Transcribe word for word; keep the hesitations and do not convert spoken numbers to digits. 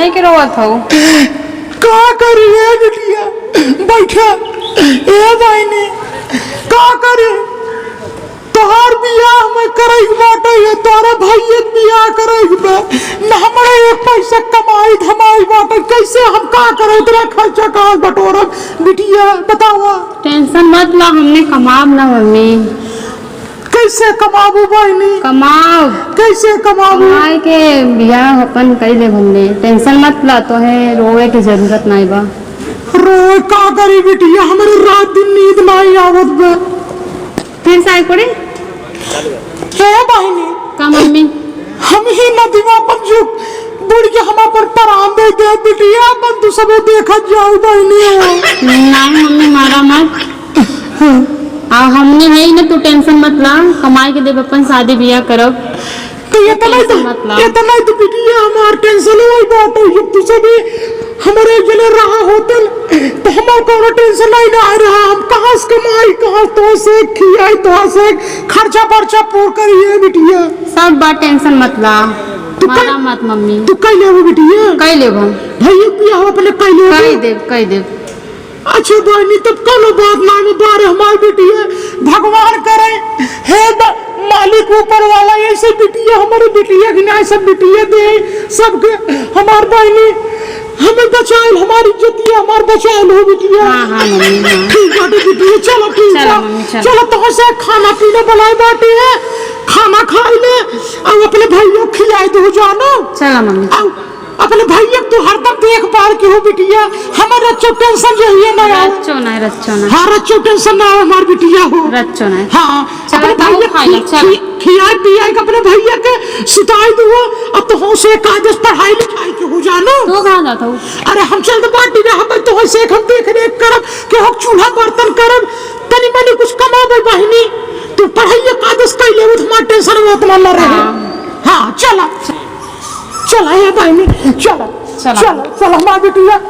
काहे के रोवत हऊ? का करी ए बिटिया, बैठा। ए बहिनी, का करी? तोहार बियाह में करइक बाटे, ये तोहरे भइये के बियाह करइक बा। न हमरे एक पैसा कमाई धमाई बाटे, कैसे हम का करे, इतना खर्चा कहाँ बटोरब? बिटिया, बतावा। Tension मत ला, हमने कमाब ना मम्मी। कैसे कमाबू बहिनी? कमाब। कैसे कमाबू? कमाए के बियाह अपन कई लेब हमने, tension मत ला, तोहे रोवे के जरूरत नाई बा। रोए का करी बिटिया, हमरे रात दिन नींद नाई आवत बा। फिर साई कोड़े? हे बहिनी। का मम्मी? हम ही नदी में अपन जो बुड़ के हम अपन प्राण दे दे बिटिया, अपन तू सब देखत जाओ बहिनी हो। नहीं मम्मी, मारा मत। आ, हमने है ही ना, तू tension मत ला, कमाई के देब अपन, शादी बियाह करब। तो इतना ही तो, tension मत ला। इतना ही तो बिटिया हमार tension होई बाटे, जब तू सभी हमरे जने रहा होतन, तो हमार कोनो tension नहीं ना रहा। हम कहाँ से कमाई, कहाँ से तो से खियाई, तो से खर्चा बर्चा पूर करी है बिटिया। सब बात tension मत ला, तू मारा कह-, मत मम्मी। तू कह लेबू बिटिया? कह लेबू। भैया बियाह अपने कह लेबू? कह देब, कह देब। अच्छा बहिनी, तब कोनो बात ना में बारे हमार बिटिया, भगवान करे, हे द-, मालिक ऊपर वाला, ऐसे बिटिया, हमारे बिटिया की ना, सब बिटिया दे, सबके, हमार बहिनी, हमें बचाए, हमारी इज्जतिया, हमार बचाए लो बिटिया। हाँ, हाँ, मम्मी, हाँ। ठीक बाटे बिटिया, चलो, ठीक चलो, बा। मम्मी, चलो। चलो, तो से खाना पीना बनाए बाटे है, खाना खाई ले, और अपने भैया खियाए दो जानो। चलो, मम्मी। और अपने भैया के तू हरदम देखभाल की हो बिटिया, हमें रच्चो tension जो है ना आवे। रच्चो ना, रच्चो ना। हाँ, रच्चो tension ना आवे हमार बिटिया हो। रच्चो ना। हाँ, चलो, अपने तू भैया खा ले, खी-, चलो। खी-, खियाए पियाए के अपने भैया के सुताई दो, अब तो हो से कायदे से पढ़ाई लिखाई के हो जानो। तू कहाँ जाता हो? अरे हम चल तो बाटी ना, हम तो हो से हम देख रेख करब, के हो चूल्हा बर्तन करब, तनी मनी कुछ कमाबे बहिनी, तू पढ़ाई कायदे से कर ले, हमार tension में उतना ना रहे। हाँ। हाँ, चला। चला, ए बहिनी, चला। चला। चला, चला, हमार बिटिया।